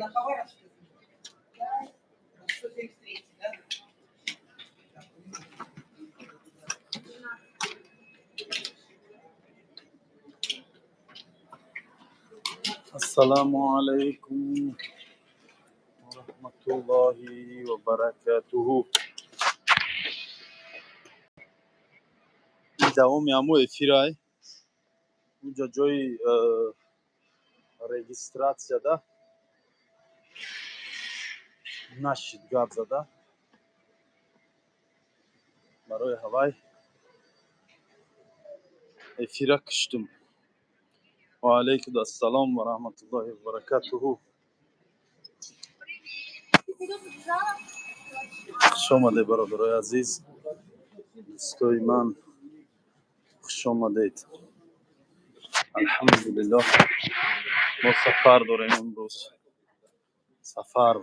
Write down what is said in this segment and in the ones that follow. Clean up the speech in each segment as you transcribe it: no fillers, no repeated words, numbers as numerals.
На Хабаровске? Да. 173, да? Ассалому алайкум ва раҳматуллоҳи ва баракатуҳу. Ин давоми ҳамо эфирай. Унҷа ҷои регистратсияда нашид гап зада. Барои ҳавай эфира киштум. Ва алайкум ассалом ва раҳматуллоҳи ва баракатуҳу. Ты куда побежала? Хуш омадед, бародарои азиз, дӯстои ман, хуш омадед. Алҳамдулиллоҳ, мо сафар дорем имрӯз. Сафар.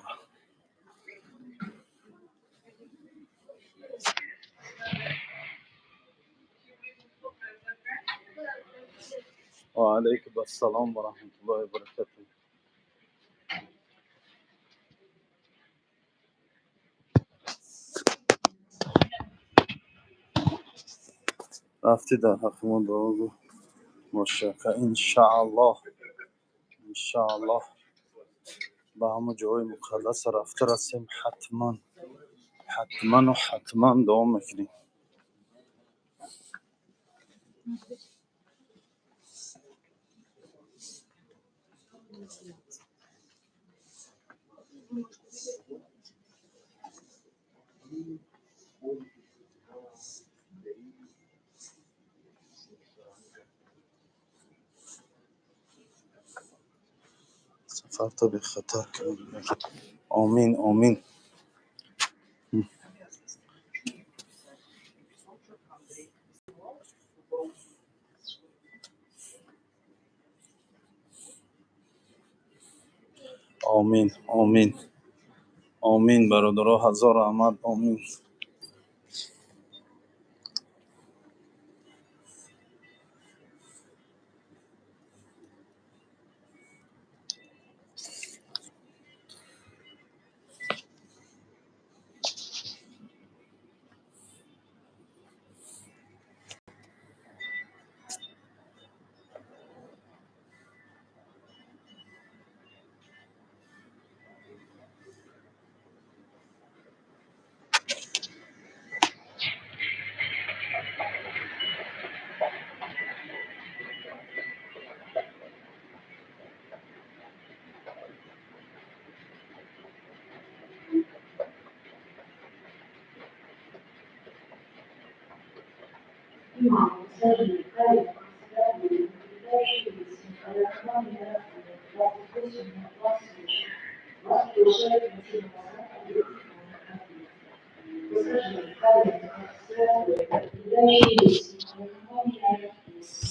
Ва алайкум ассалом ва раҳматуллоҳи ва баракатуҳ. Рафтӣ дар ҳаққи мо дуо гӯ. Мошака, иншааллоҳ, иншааллоҳ ба ҳама ҷоҳои муқаддас рафта расем, ҳатман, ҳатману ҳатман дуо мекунем. Сафарто бехатар кунед. Омин, омин. Омин, омин, омин, бародаро, ҳазор раҳмат, омин.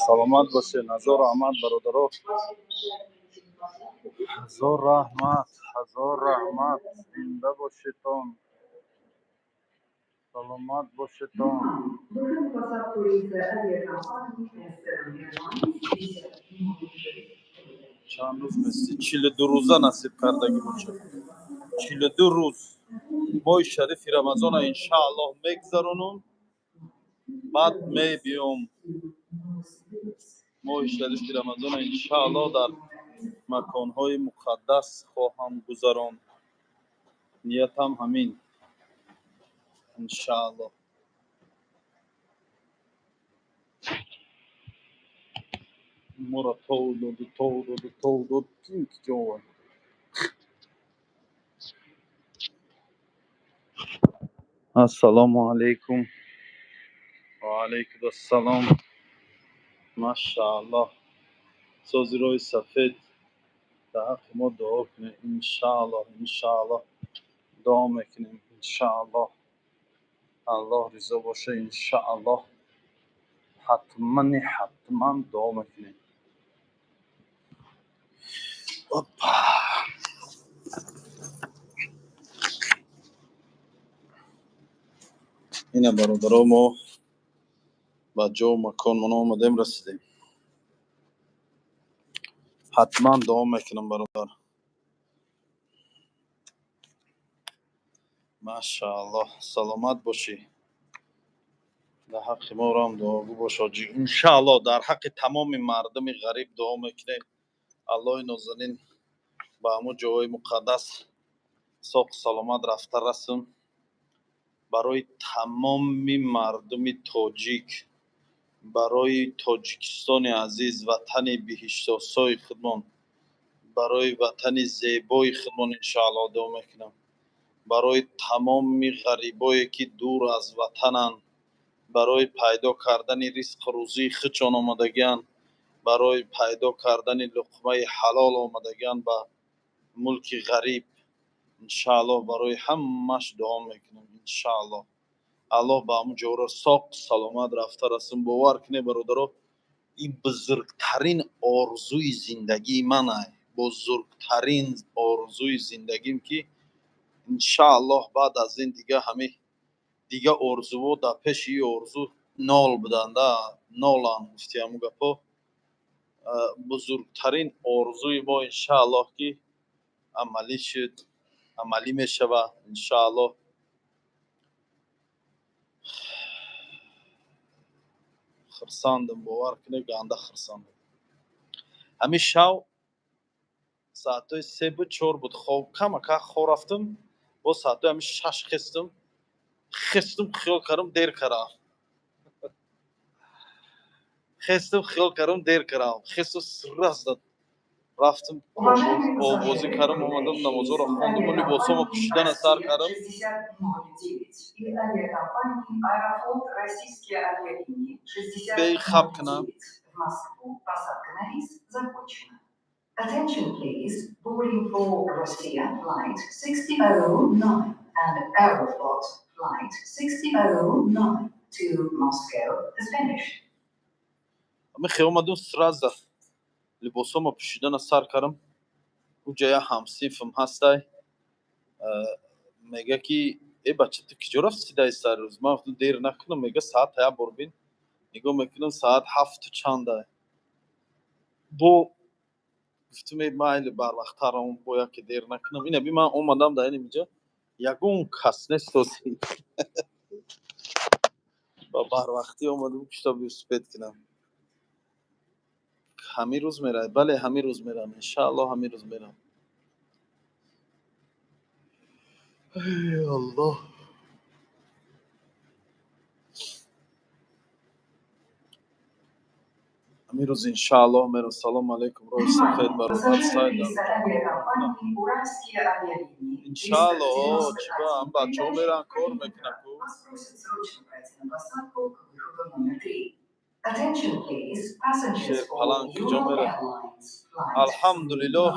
Саломат бошед, ҳазор раҳмат, бародаро, ҳазор раҳмат, ҳазор раҳмат, зинда бошедон, саломат бошедон. Чанд рӯз мести? 42 рӯза насиб кардагӣ бошад. 42 рӯз моҳи шарифи Рамазона иншааллоҳ мегзаронум, баъд мебиём. Моҳи шарифи Рамазона иншааллоҳ дар маконҳои муқаддас хоҳам гузаронд. Ниятам ҳамин, иншааллоҳ. Моро тов доду, тов доду, тов дод, ким ки ҷо. Ассалому алайкум. Ва алайкум ассалом. Машааллоҳ. Сози роҳи сафед, дар ҳаққи мо дуо кунед. Иншааллоҳ, иншааллоҳ дуо мекунем, иншааллоҳ. Аллоҳ ризо боша, иншааллоҳ. Ҳатмани ҳатман дуо мекунем. Опа. Ина, бародаро, мо ба ҷову маконмон омадем, расидем. Ҳатман дуо мекунам, бародар. Машааллоҳ, саломат бошӣ. Дар ҳаққи моро дуогӯ бош, ҳоҷӣ. Иншааллоҳ, дар ҳаққи тамоми мардуми ғариб дуо мекунем. Аллоҳи нозанин ба ҳамун ҷоҳои муқаддас соқу саломат рафта расм. Барои тамоми мардуми тоҷик, барои Тоҷикистони азиз, ватани биҳиштосои худмон, барои ватани зебои худмон, иншааллоҳ, дуо мекунам. Барои тамоми ғарибое, ки дур аз ватананд, барои пайдо кардани ризқу рӯзии худшон омадагианд, барои пайдо кардани луқмаи ҳалол омадагианд ба мулки ғариб, иншааллоҳ, барои ҳамааш дуо мекунам. Иншааллоҳ, Аллоҳ ба ҳамун ҷоро соқ саломат рафта расм. Бовар кунед, бародаро, ин бузургтарин орзуи зиндагии ман, бузургтарин орзуи зиндагим, ки иншааллоҳ баъд аз ин дига ҳами дига орзуҳо дар пеши ин орзу нол буданда, ноланд. Гуфти ҳамун гапҳо, бузургтарин орзуи мо, иншааллоҳ, ки амалӣ шуд, амалӣ мешавад, иншааллоҳ. Хурсандам, бовар кунед, ганда хурсандам. Ҳамин шав соатҳои 3 буд, 4 буд, хоб камака хоб рафтам. Боз соатҳои ҳамин 6 хестам. Хестам, хиёл кардам, дер кардам. Хестам, хиёл кардам, дер кардам. Хестам, сразу рафтам, обозӣ кардам, омадам, намозҳоро хондам, либосҳомо пӯшидана сар кардам. 60.09 и авиакомпании «Аэрофлот» Российские авиалинии Бехаб кунам. 60.09 в Москву. Посадка на рейс закончена. Attention please, boarding for Rossiya flight 6009 and Aeroflot flight 6009 to Moscow has finished. Ҳамин хел омадам, сразу либосҳомо пӯшидана сар кардам. Уҷа як ҳамсинфам ҳастай, мега, ки: «Э, бача, ту киҷо рафти даи сари рӯз?» Ман гуфтам: «Дер накунам?» Мега: «Саата як бор бин». Нигоҳ мекунам, саат 7-у чанда. Бо гуфтам: «Э, майли, барвақттарам, бояд ки дер накунам». Ина би, ман омадам, дар ин инҷа ягон кас нест. Ози ба барвақтӣ омадам, китоби успеть кунам. Ҳамин рӯз меравед? Бале, ҳамин рӯз меравам, иншааллоҳ, ҳамин рӯз меравам. Эй Аллоҳ! Ҳамин рӯз, иншааллоҳ, меравам. Салому алайкум, роҳи сафед, бародар Пассажиры Сайд. Рейса авиакомпании «Уральские авиалинии» Иншааллоҳ, чиба ҳам бачаҳо мераванд, кор мекунанд ку. Вас просят срочно пройти на посадку к выходу номер 3. Attention please, passengers Шер for Паланг куҷо Ural меравад? Airlines flight Алҳамдулиллоҳ,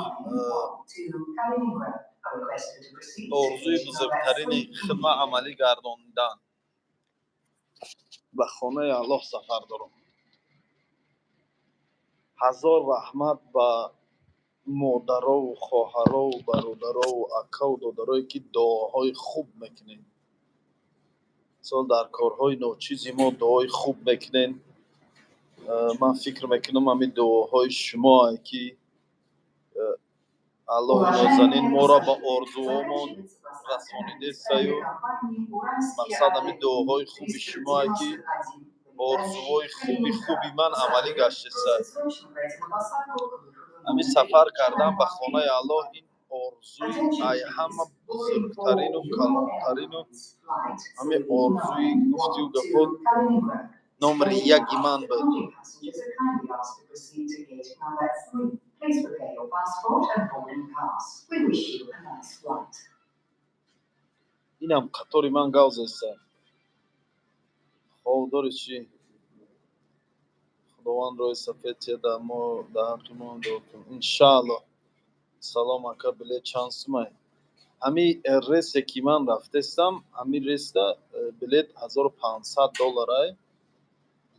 391 to Kaliningrad are requested to proceed to орзуи gate number бузургтарини 3. хидмат амалӣ гардонидан, ба хонаи Аллоҳ сафар дорам. Ҳазор раҳмат ба модарову хоҳарову бародарову акаву додарое, ки дуоҳои хуб мекунед. Мисол, дар корҳои ночизи мо дуои хуб мекунед. Ман фикр мекунам, ҳамин дуоҳои шумое, ки Аллоҳи нозанин моро ба орзуҳомон расонидесаю. Мақсад, ҳамин дуоҳои хуби шумое, ки орзуҳои хуби хуби ман амалӣ гаштеса. Ҳамин сафар кардан ба хонаи Аллоҳ, ин орзуи ай ҳама бузургтарину калонтарину ҳамин орзуи гуфтию гапҳо номери яки ман буд. Please prepare your passport and boarding pass. We wish you a nice flight. Инам қатори ман гав зеста. Хоб дори чӣ? Худованд роҳи сафед тиҳад, дар мо, дар ҳаққи мо дуо кун, иншааллоҳ. Салом, ака, билет чанд сумай? Ҳамин рейсе, ки ман рафтестам, ҳамин рейста билет 1500 долларай,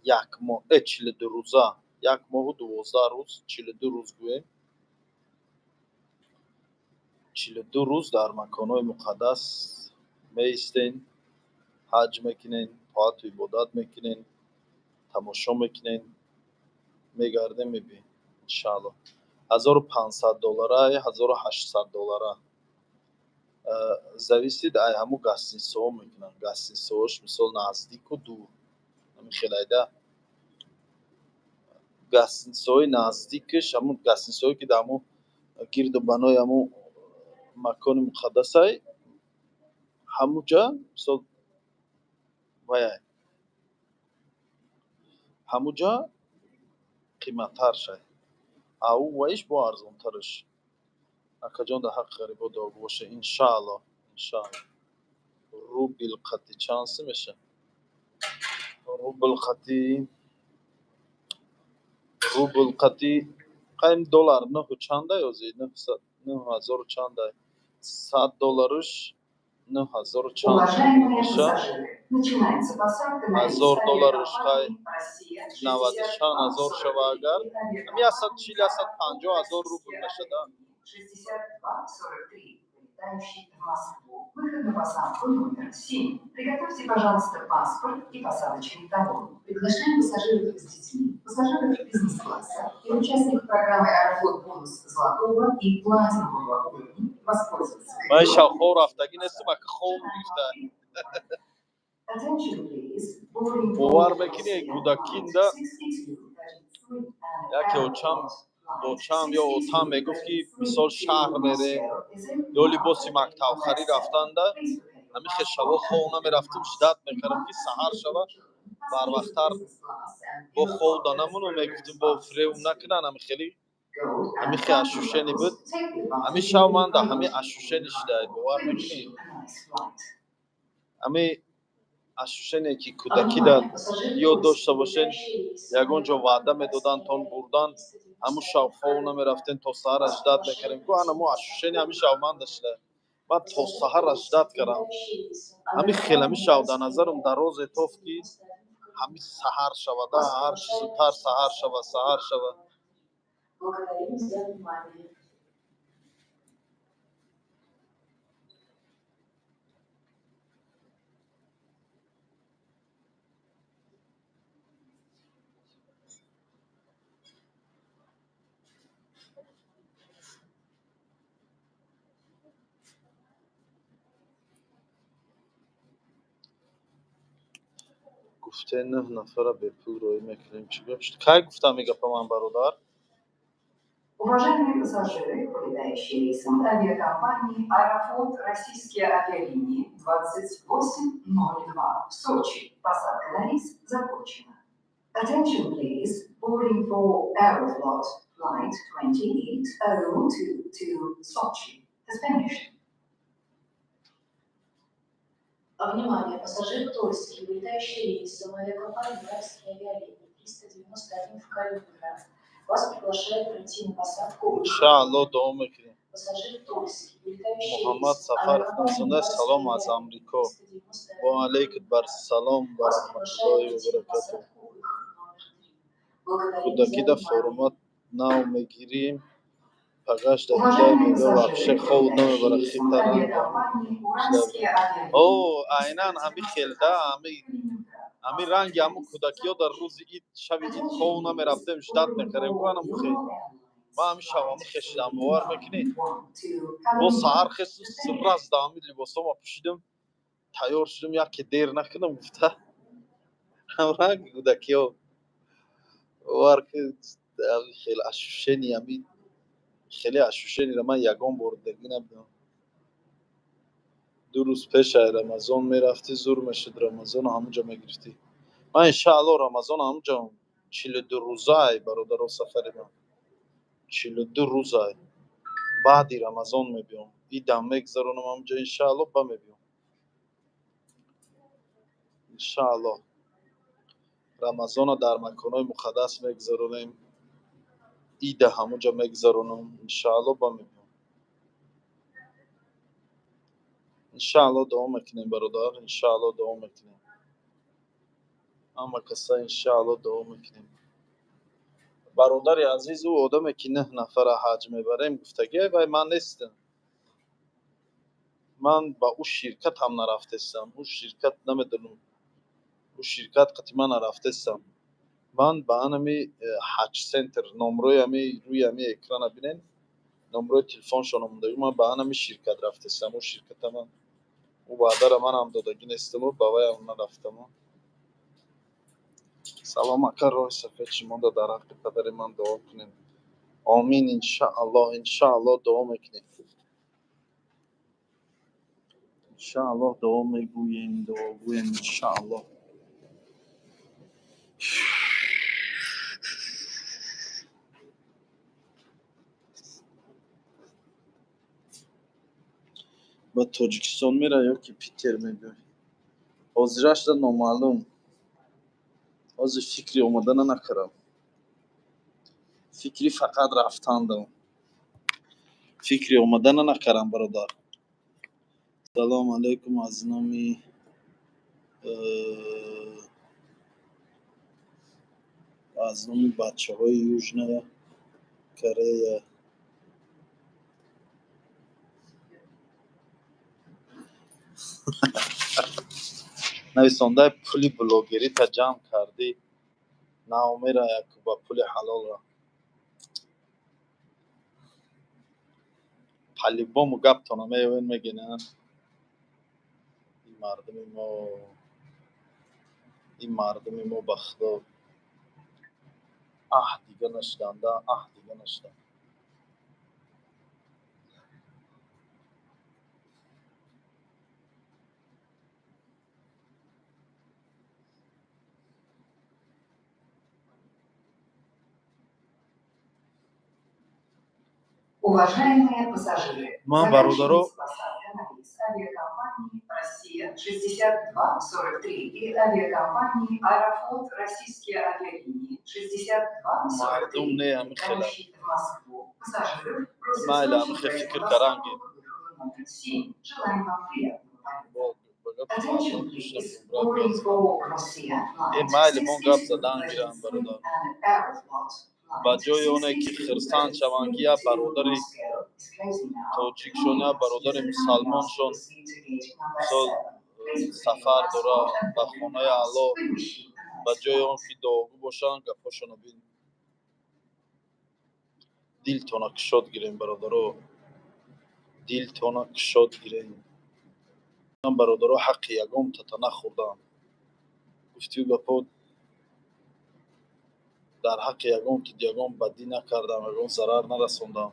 як моҳ, 42 рӯза, як моҳу 12 рӯз, 42 рӯз гӯем. 42 рӯз дар маконҳои муқаддас меистен, ҳаҷ мекунен, тоату ибодат мекунен, тамошо мекунен, мегардем, мебием, иншааллоҳ. 1500 доллара, 1800 доллара. Зависит ай ҳамун гостиницаҳо мекунанд. Гостиницаҳош, мисол, наздику дур, ҳамин хелайда. Гостиницаҳои наздикаш, ҳамун гостиницаҳое, ки дар ҳамун гирду банои ҳамун макони муқаддасай, ҳамуҷа, мисол, ваяй, ҳамуҷа қиматтар шай, ау ваиш бо арзонтараш. Акаҷон, дар ҳаққи ғарибо дуогӯ боша. Иншаалло, иншаалло. Рубл қати чанд сум меша? Рубл қати қайм доллар нӯҳу чандай ози, 9000 чандай. 100 доллараш 9000 чанд Уважаемые меша. пассажиры, начинается посадка на рейс 1000 доллараш, хай, авиакомпании «Россия» 90 чанд ҳазор шава, агар ҳами 140, 150 ҳазор рубл мешада. 6243, вылетающий в Москву. Выход на посадку номер 7. Приготовьте, пожалуйста, паспорт и посадочный талон. Приглашаем пассажиров с детьми, пассажиров бизнес-класса и участников программы «Аэрофлот Бонус» золотого и платинового уровней воспользоваться Ман коридором. шав хов рафтагӣ нестам, ака, хов гирифта. Attention, please. Boarding for Бовар мекунӣ, Россия кӯдакинда flight 6233 and яке очам, Aeroflot бочам ё отам мегуфт, ки, мисол, шаҳр мерем ё либоси мактабхарӣ рафтанда, ҳамин хел шабо хов намерафтум, ждать мекардам, ки саҳар шава, барвақттар бо хов да намону, мегуфтум, бо фиреб накунанд. Ҳами хели, ҳамин хел ощущение буд. Ҳамин шав ман да ҳамин ощущение шидай, бовар мекунӣ? Ҳамин ощущение, ки кӯдакида ёд дошта бошен, ягон ҷо ваъда медоданд, тон бурдан, ҳамун шав хов намерафтем, то саҳара ждать мекардем ку, анамо ощущение ҳамин шав ман дошта. Ман то саҳара ждать кардам. Ҳамин хел ҳамин шав дар назарам дарозе тофт, ки ҳамин саҳар шавада, ҳарчи зудтар саҳар шава, саҳар шава. Благодарим за внимание. Гуфте, нӯҳ нафара бепул роӣ мекунем. Чӣ гап шуд? Кай гуфтам ин гапа ман, бародар? Уважаемые пассажиры, вылетающие рейсом авиакомпании «Аэрофлот» Российские авиалинии 2802 в Сочи. Посадка на рейс закончена. Attention, please. Boarding for Aeroflot flight 2802 to Sochi has finished. Внимание, пассажир Тольский, вылетающий рейсом авиакомпании «Уральские авиалинии» 391 в Калининград. Вас приглашают пройти на посадку выход. Иншаалло, дуо мекунем. Пассажир Тольский, вылетающий Муҳаммад рейсом Сафаров авиакомпании нависонда: «Уральские «Салом аз авиалинии» Амрико». 391 Ва алайкум бар салом ва Вас раҳматуллоҳи приглашают ва пройти на баракатуҳ. посадку выход номер 3. Благодарим за Кӯдакида внимание. формат нав мегирим, пагаш да ҳидай Уважаемые мега, вообще пассажиры, хов намебара, вылетающие рейсом хитта ранг авиакомпании «Уральские О, авиалинии» айнан ҳамин хелда, ҳамин ранги ҳамун кӯдакиҳо дар рӯзи ид, шаби ид хов намерафтем, ждать мекардем ку, анаму хел. Ман ҳамин шаб ҳамин хел шидам, бовар мекунӣ? Бо саҳар хесту раз да ҳамин либосҳома пӯшидам, тайёр шудам, яке дер накунам гуфта. Ҳамранги кӯдакиҳо, бовар ки, ҳамин хел ощущение, ҳамин хеле ощущениеро ман ягон бор дидагӣ набудам. 2 рӯз пешаи Рамазон мерафтӣ, зур мешуд, Рамазоно ҳамунҷо мегирифтӣ. Ман, иншаалло, Рамазон ҳамунҷо 42 рӯзаай, бародаро, сафари ман 42 рӯзай. Баъди Рамазон мебиём, идам мегзаронам ҳамунҷо, иншаалло, ба мебиём. Иншаалло, Рамазона дар маконҳои муқаддас мегзаронем, ида ҳамунҷо мегзаронам, иншаалло, ба мебиём. Иншаалло, дуо мекунем, бародар, иншаалло, дуо мекунем. Ҳама каса, иншаалло, дуо мекунем. Бародари азиз, ӯ одаме, ки нӯҳ нафара ҳаҷ мебарем гуфтагӣ, вай ман нестам. Ман ба ӯ ширкатам нарафтестам, ӯ ширкат намедонам, ӯ ширкат қати ман нарафтестам. Ман ба анами ҳаҷ центр, номрои ами рӯи ами экрана бинен. Номрои телефоншон омодаги. Ман ба ҳанами ширкат рафтестам. Ӯ ширката ман, ӯ ваъдара манам додагӣ нестаму ба ваям нарафтаму. Салом, ака, роҳи сафед шумода, дар ҳаққи падари ман дуо кунед. Омин, иншааллоҳ, иншааллоҳ, дуо мекунем, иншааллоҳ, дуо мегӯем, дуогӯем, иншааллоҳ. Ба Тоҷикистон мера ё ки Питер мебиёй? Ҳозирашда номаълум. Ҳозир фикри омадана накардам, фикри фақат рафтандам, фикри омадана накардам, бародар. Салому алайкум, аз номи бачаҳои Южная Корея. Нависондаи пули блогерита ҷамъ кардӣ, наомера яку ба пули ҳалолра. По-любому гаптона меёвен, мегена ин мардуми мо, ин мардуми мо, ба худо, аҳ, дига нашуданда, аҳ, дига нашуданд. Уважаемые пассажиры, Ман, бародаро, заканчивается посадка на рейс авиакомпании «Россия» 6243 и авиакомпании «Аэрофлот» Российские авиалинии 6243, мардум не ҳами хела. летающий в Москву. Пассажиров просят Майли, срочно ҳами хел пройти фикр на карам, посадку ки к выходу номер 7. Желаем вам приятного полета. мардум Attention гӯш please, накун, брат. Boarding for Russia Э, flight майли, мон гап задан гирам, 6233 бародар. and Aeroflot Ба flight ҷои оне ки хирсанд шаванд, ки як бародари 6233 to Moscow is closing now. тоҷикшон, як бародари мусалмоншон мисол сафар дора ба хонаи Аллоҳ, ба ҷои он ки дуогӯ бошанд, гапҳошонро бин. Дилтона кушод гирем, бародаро, дилтона кушод гирем. Ман, бародаро, ҳаққи ягонтата нахӯрдам. Гуфтию гапҳо, дар ҳаққи ягонта ягон бадӣ накардам, ягон зарар нарасондам.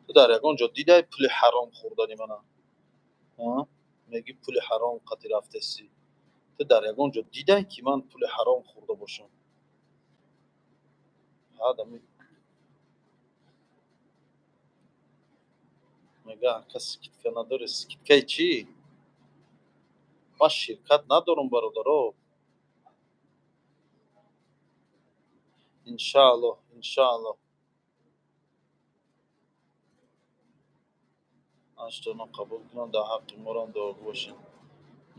Ту дар ягон ҷо дидай пули ҳаром хӯрдани мана? Мегӣ, пули ҳаром қати рафтесӣ. Ту дар ягон ҷо дидай, ки ман пули ҳаром хӯрда бошам? Ҳадами мега, ака, скидка надорӣ? Скидкаи чӣ? Ман ширкат надорам, бародаро. Иншааллоҳ, иншааллоҳ, аштона қабул кунам, дар ҳаққи морам дуогӯ бошем,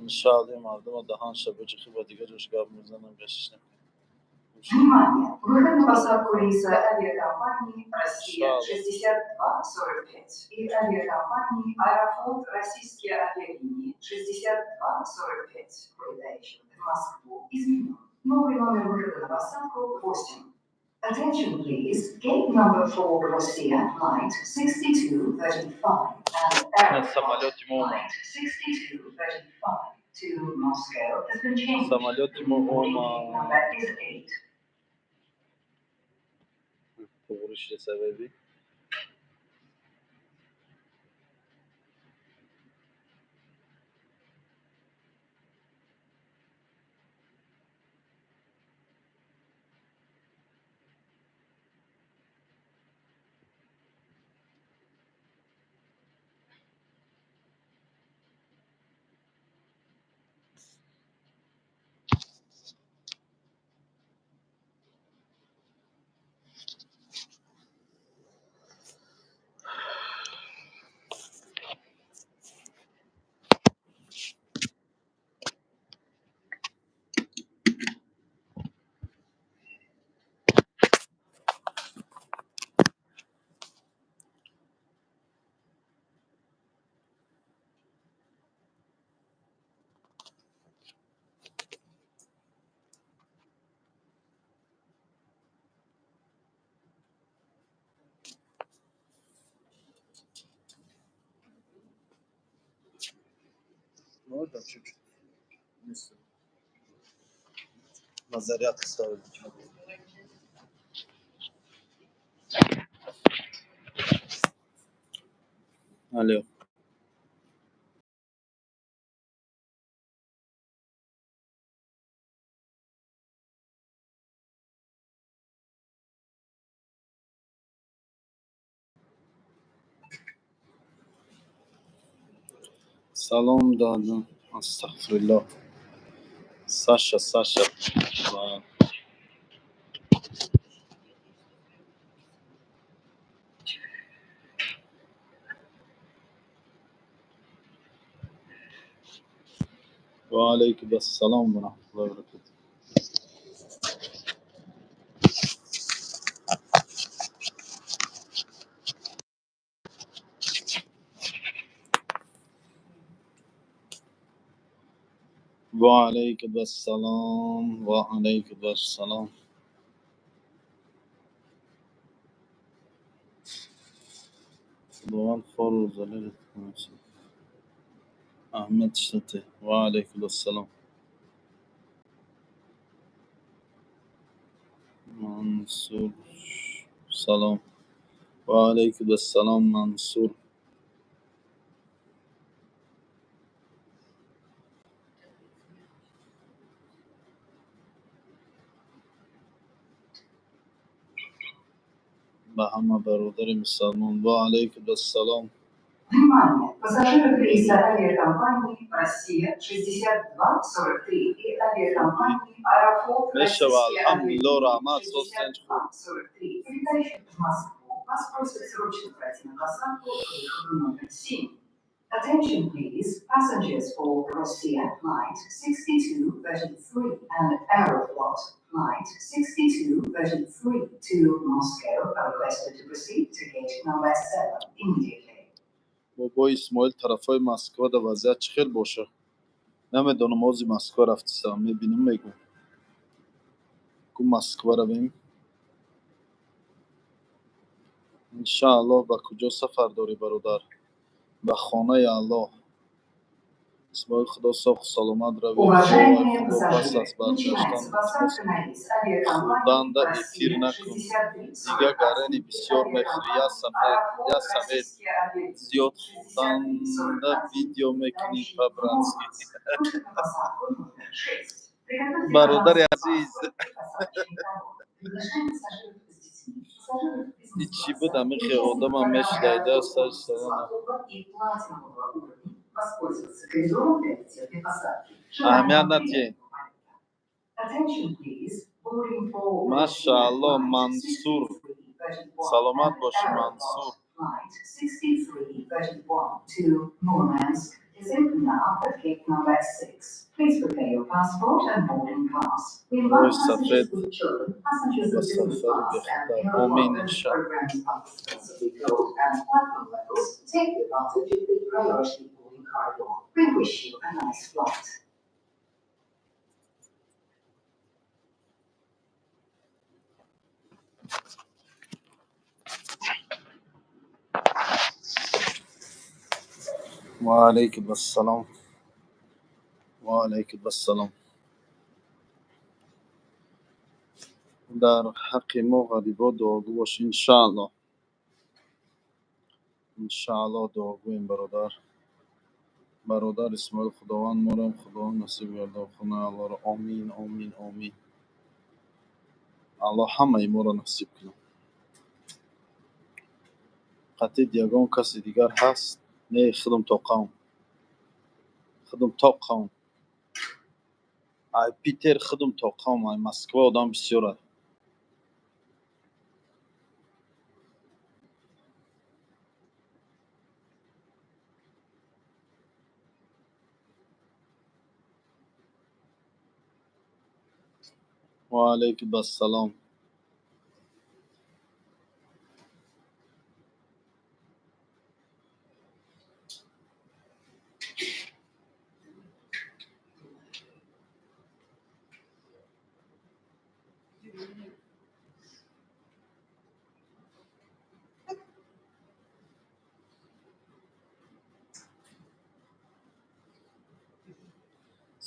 иншааллоҳ. Ин мардума даҳанша биҷихӣ, ба дигар ҷош гап мезанам, гашиш накун. Внимание! Выход на посадку рейса авиакомпании «Россия» Иншаллах. 6245 и авиакомпании «Аэрофлот» Российские авиалинии 6245, вылетающего в Москву, изменен. Новый номер выхода на посадку 8. Attention please, gate number 4 Россия flight 6235 and Aeroflot Самолёти мо омад. flight 6235 to Moscow has been changed. Самолёти мо The gate омад. number is 8. Туғри шуда сабаби. Можно чуть-чуть? На зарядку ставили. Алло. Салом дадам. Астағфируллоҳ. Саша, Саша. Ва алайкум ассалом ва раҳматуллоҳи ва баракатуҳ. Ва алайкум ассалом, ва алайкум ассалом. Худованд хору залилат кунад. Аҳмад Шате. Ва алайкум ассалом. Мансур, салом. Ва алайкум ассалом, Мансур. Ба ҳама бародари мусалмон. Ва алайкум ассалом. Внимание! Пассажиры рейса авиакомпании «Россия» 6243 и авиакомпании «Аэрофлот» Мешава, «Российские алҳамдулиллоҳ, авиалинии» раҳмат, состенч хуб. 6243, прилетающих в Москву, вас просят срочно пройти на посадку к выходу номер 7. Attention please, passengers for Rossiya flight 6233 and Aeroflot flight 6233 to Moscow are requested to proceed to gate number 7 immediately. Бобои Исмоил, тарафҳои Москва да вазъият чӣ хел боша? Намедонам, ози Москва рафтисам, мебинам, мегӯм. Ку Москва равем. Иншааллоҳ. Ба куҷо сафар дорӣ, бародар? Ба хонаи Аллоҳ. Исмоил, Худо соҳу саломат равӣ. Уважаемые Худо пас пассажиры, аз баргаштан начинается посадка на рейс хӯрданда авиакомпании эфир «Россия» накун. Дига 6341 гарани и бисёр мехӯрӣ. Я авиакомпании сафед, я «Аэрофлот» савед. «Российские авиалинии» Зиёд хӯрданда 6341, видео мекунӣ летающие в по-братски. Мурманск. Выход на посадку номер 6. Приготовьте, Бародари пожалуйста, азиз, паспорт и посадочный талон. Приглашаем пассажиров с детьми, пассажиров ичи буд бизнес-класса ҳамин и хел участников одамам программы мешидаида «Аэрофлот» сар бонуса салона. золотого и платинового уровней воспользоваться коридором приоритетной посадки. Желаем Аҳамият вам надиҳед. приятного полета. Attention please, boarding for Rossiya Машааллоҳ, flight Мансур. 6331 Саломат and бошӣ, Aeroflot Мансур. flight 6331 to Murmansk is open now at gate number 6. Please prepare your passport and boarding pass. We Рӯи invite passengers сафед with children, passengers ба of business сафари class and бехатар. Aeroflot Омин, bonus иншааллоҳ. program participants of the gold and platinum levels to take advantage of the priority boarding corridor. We wish you a nice flight. Ва алайкум ассалом. Ва алайкум ассалом. Дар ҳаққи мо ғарибо дуогӯ бош, иншааллоҳ. Иншааллоҳ, дуогӯем, бародар. Бародар Исмоил, Худованд морам Худованд насиб гардон хонаи Аллоҳро. Омин, омин, омин. Аллоҳ ҳамаи моро насиб кунад. Қатъи ягон каси дигар ҳаст? Не, худам то қавм. Худам то қавм. Ай Питер худам то қавм, ай Москва одам бисёр аст. Ва алайкум ассалом.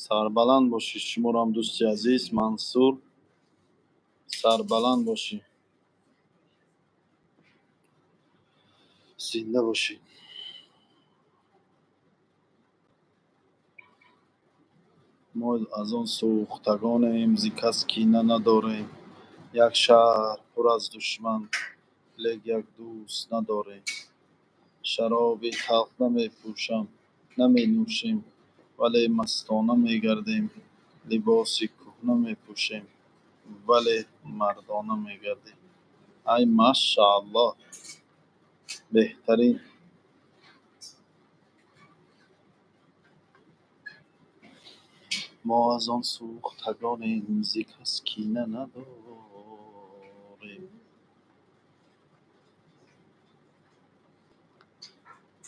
Сарбаланд бошӣ, шуморам, дӯсти азиз Мансур, сарбаланд бошӣ, зинда бошӣ. Мо аз он сӯхтагонем, зи кас кина надорем. Як шаҳр пур аз душман, лек як дӯст надорем. Шароби талх намепӯшам, наменӯшем, вале мастона мегардем. Либоси кӯҳна мепӯшем, вале мардона мегардем. Ай машааллоҳ, беҳтарин. Мо аз он сӯхтагонем, зи кас кина надорем.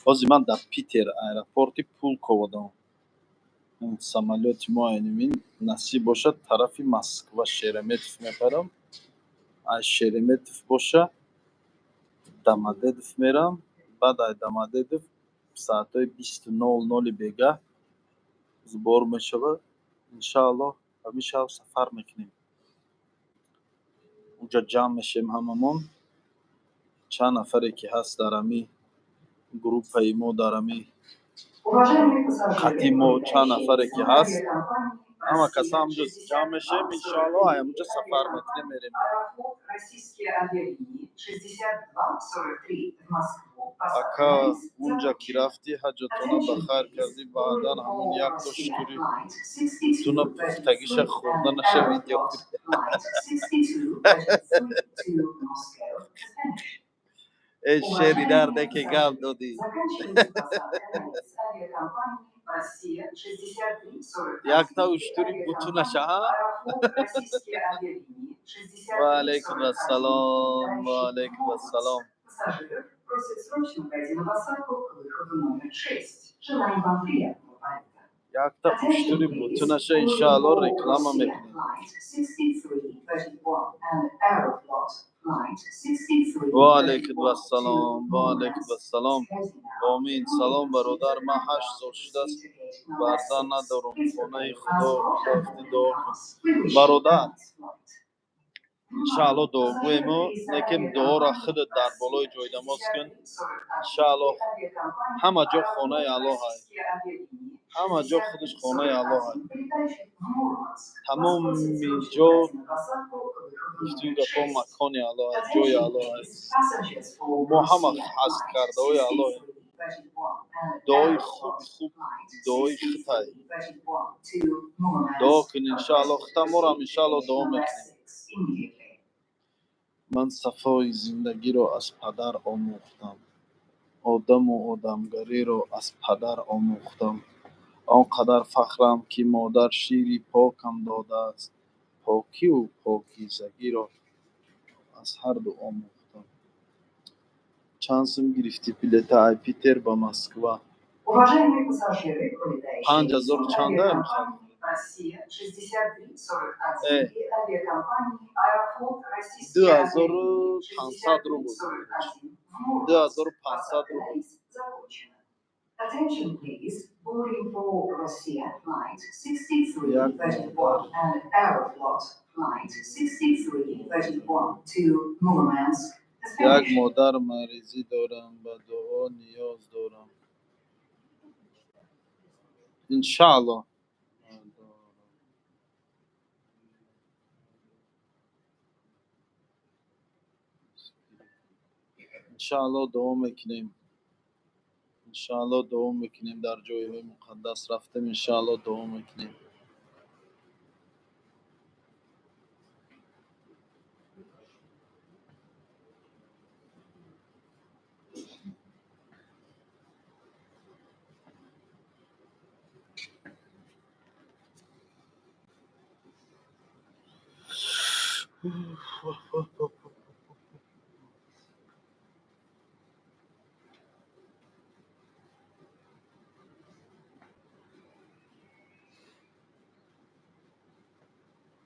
Ҳозир ман дар Питер, аэропорти Пулково дам. Самолёти мо айнимин, насиб бошад, тарафи Москва, Шереметьев мепарам. Ай Шереметьев боша Домодедово мерам, баъд ай Домодедово соатҳои 20:00 бегаҳ сбор мешавад. Иншааллоҳ, ҳамин шаб сафар мекунем. Унҷа ҷамъ мешем ҳамамон. Чанд нафаре ки ҳаст дар ҳами группаи мо, дар ҳами Уважаемые пассажиры, қати мо чанд вылетающие нафаре ки рейсом ҳаст, авиакомпании ҳама каса «Россия» ҳамҷо ҷамъ мешем, иншоаллоҳ, ҳамҷо сафар мекунем, мерем. Аэрофлот «Российские авиалинии» 6243 в Москву. Посадка Ака, на рейс унҷа ки закончена. рафтӣ, ҳаҷатона ба Attention, хайр please. кардӣ, баъдан Boarding ҳамон for як то Rossiya шутури flight бутуна пухтагиша 6233 хӯрда and нашавид ё Aeroflot flight 6233 to Moscow has finished. Э, шери Уважаемые дарде ки гап пассажиры, додӣ. заканчивается посадка на рейс авиакомпании «Россия» 6341 Якта и уштури бутунаша, авиакомпании ҳа? «Аэрофлот» «Российские авиалинии» Ва алайкум 6341, ассалом, ва вылетающий в алайкум Мурманск. ассалом. Пассажиров просят срочно пройти на посадку к выходу номер 6. Желаем вам приятного полета. Якта Attention, уштури please. бутунаша, Boarding иншааллоҳ, for реклама Rossiya мекунем. flight 6331 and Aeroflot flight Ва алайкум 6331 to ассалом, ва алайкум Murmansk is ассалом. closing now. Омин. Kindly Салом, proceed to бародар, the ман landing 8 and сол proceed шудааст, to gate number фарзанд 6. надорам. Please Хонаи prepare your Худо passport and рафти, boarding дуо кун. pass. We wish you a Бародар, nice flight. иншааллоҳ, дуогӯемо, лекин дуоро худат дар болои ҷойнамоз кун. Иншааллоҳ, ҳама ҷо хонаи Аллоҳ ай. Ҳама ҷо худаш хонаи Аллоҳ ай. Тамоми ҷо, гуфтуи гапҳо, макони Аллоҳ ай, ҷои Аллоҳ ай. Мо ҳама ҳаст кардаҳои Аллоҳем. Дуои хуби хуб дуои хитай. Дуо кун, иншааллоҳ, хита морам, иншааллоҳ, дуо мекунем. Ман сафои зиндагиро аз падар омӯхтам, одаму одамгариро аз падар омӯхтам. Он қадар фахрам, ки модар шири покам додааст. Покиву покизагиро аз ҳарду омӯхтам. Чанд сум гирифтӣ билета ай Питер ба Москва? Уважаемые пассажиры, вылетающие 5000 рейсом чанда мехоҳад? авиакомпании «Россия» 6341 Э, и авиакомпании «Аэрофлот» ду «Российские ҳазору авиалинии» пансад рубл. 6341 в ду Мурманск. ҳазору пансад Посадка на рубл. рейс закончена. Attention, please. Boarding for Rossiya flight Як 6331 модар and Aeroflot flight 6331 to Murmansk has як finished. модар маризӣ дорам, ба дуо ниёз дорам. Иншааллоҳ. Иншааллоҳ, дуо мекунем. Иншааллоҳ, дуо мекунем. Дар ҷойҳои муқаддас рафтем, иншааллоҳ, дуо мекунем.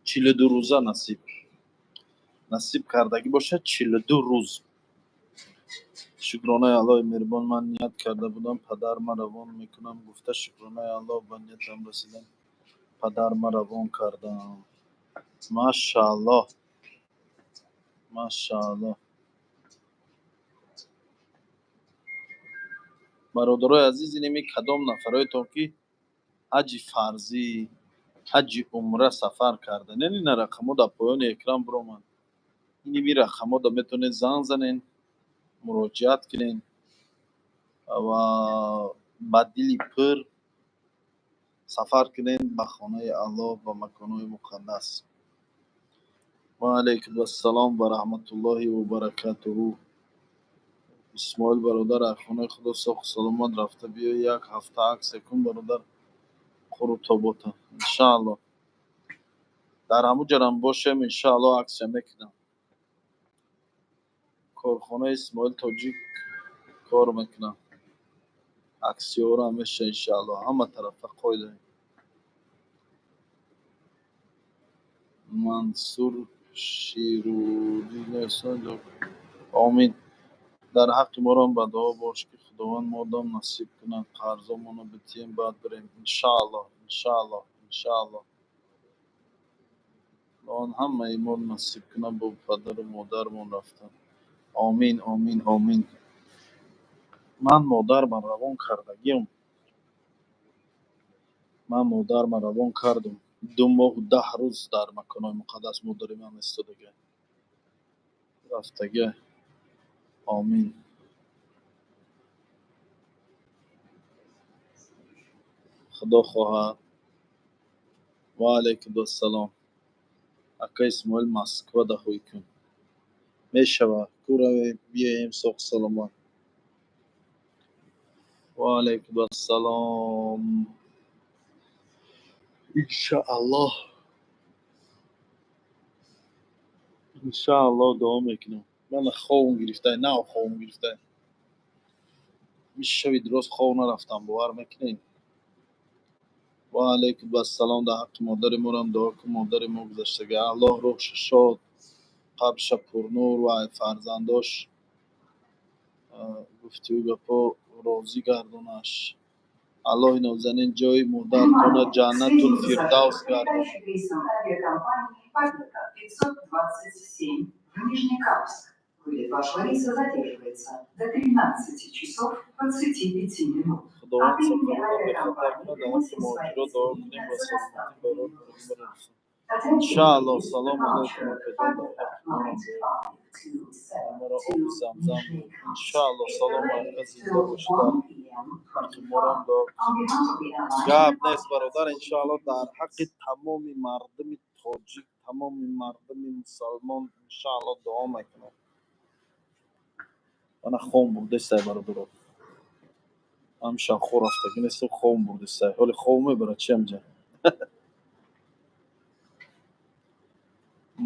42 рӯза, насиб кардагӣ бошад, 42 рӯз. Шукронаи Аллоҳи меҳрубон, ман ният карда будам, падар ма равон мекунам гуфта. Шукронаи Аллоҳ, ба ниятам расидам. Падар ма равон кардам. Машааллоҳ, машааллоҳ. Бародарои азиз, инеми кадом нафароетон, ки ҳаҷи фарзӣ, ҳаҷи умра сафар карданен, ина рақамҳо дар поёни экран биромад. Иними рақамҳо да метавонед занг занен, муроҷиат кунед ва ба дили пур сафар кунед ба хонаи Аллоҳ, ба маконҳои муқаддас. Ва алайкум ассалом ва раҳматуллоҳи ва баракатуҳу. Исмоил бародар, аз хонаи Худо соҳу саломат рафта биёй, як ҳафта аксе кун, бародар, қуру тобота. Иншааллоҳ, дар ҳамун ҷарам бошем, иншааллоҳ, аксия мекунам. Корхонаи Исмоил Тоҷик кор мекунам, аксиёро ҳамеша, иншааллоҳ, ҳама тарафа қой дорем. Мансур Ширудин, омин. Дар ҳаққи морам ба дуо бош, ки Худованд модам насиб кунад, қарзомонро битиҳем, баъд бирем. Иншааллоҳ, иншааллоҳ, иншааллоҳ. Худованд ҳамаи моро насиб кунад бо падару модармон рафтан. Омин, омин, омин. Ман модарман равон кардагиам, ман модарман равон кардам. 2 моҳу 10 рӯз дар маконҳои муқаддас модари ман истодага, рафтага. Омин. Худо хоҳад. Ва алайкум ассалом. Ака Исмоил, Москва даҳоӣ кун, мешавад ку, равем, биёем соҳу саломат. Ва алайкум ассалом. Иншааллоҳ, иншааллоҳ, дуо мекунам. Мана хобм гирифтай, нав хобм гирифтай. Шаби дуроз хоб нарафтам, бовар мекунед? Ва алайкум ассалом. Дар ҳаққи модари морам дуо кун, модари мо гузаштага. Аллоҳ рӯҳша шод, қабрша пурнур ва фарзандош гуфтиу гапҳо розӣ гардонаш. Аллоҳи нозанин ҷои модаратона Ҷаннатул Фирдавс гардонад. Вылетающий рейсом авиакомпании «Победа» 527 в Нижнекамск. Вылет вашего рейса задерживается до 13 часов 25 минут. Худованд сафарона бехатар кунад, дар ҳаққи муҳоҷиро дуо кунем ва саломатӣ барор барасонад. Иншааллоҳ. Салому алайкум, акаҷон, дар ҳаққи морам дуо, маро оби замзам буд. Иншааллоҳ. Салому ака, зинда бошӣ, дар ҳаққи морам дуо кун. Гап нест, бародар, иншааллоҳ, дар ҳаққи тамоми мардуми тоҷик, тамоми мардуми мусалмон, иншааллоҳ, дуо мекунам. Мана хом бурдестай, бародаро. Ҳамшаб хоб рафтагӣ нестам, хобм бурдестай. Ҳоли хоб мебарад чи амҷа?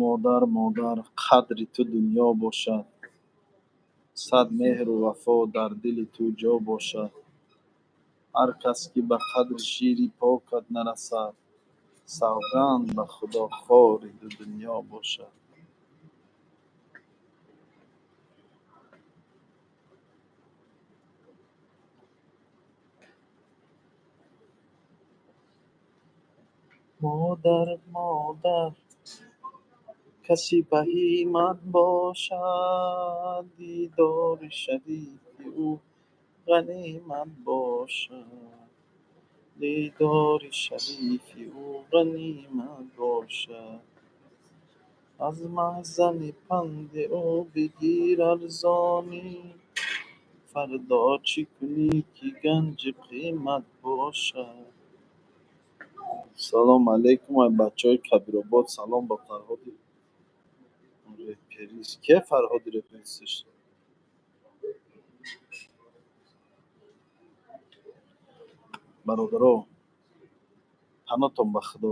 Модар, модар, қадри ту дунё бошад, сад меҳру вафо дар дили ту ҷо бошад. Ҳар кас, ки ба қадри шири покат нарасад, савганд ба Худо, хори ду дунё бошад. Модар, модар, каси баҳимат бошад, дидори шарифи ӯ ғанимат бошад, дидори шарифи ӯ ғанимат бошад. Аз маҳзани панди ӯ бигир арзонӣ, фардо чӣ кунӣ, ки ганҷи қимат бошад. Салому алейкум, ай бачаҳои Кабиробод. Салом ба Фарҳоди реперис. Ке Фарҳоди реперисш? Бародаро, панотон ба Худо,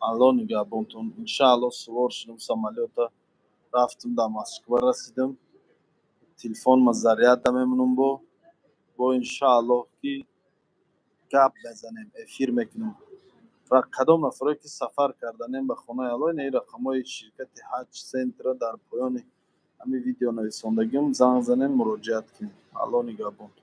Аллоҳ нигаҳбонтон. Иншааллоҳ, сувор шудам самолёта, рафтам, дар Москва расидам, телефонма заряд мемонам, бо иншааллоҳ, ки гап мезанем, эфир мекунем. Кадом нафаре, ки сафар карданем ба хонаи Аллоҳ, ин рақамҳои ширкати Ҳаҷ Центра дар поёни ҳамин видео нависондагиам, занг занем, муроҷиат кунем. Аллоҳ нигаҳбонтон.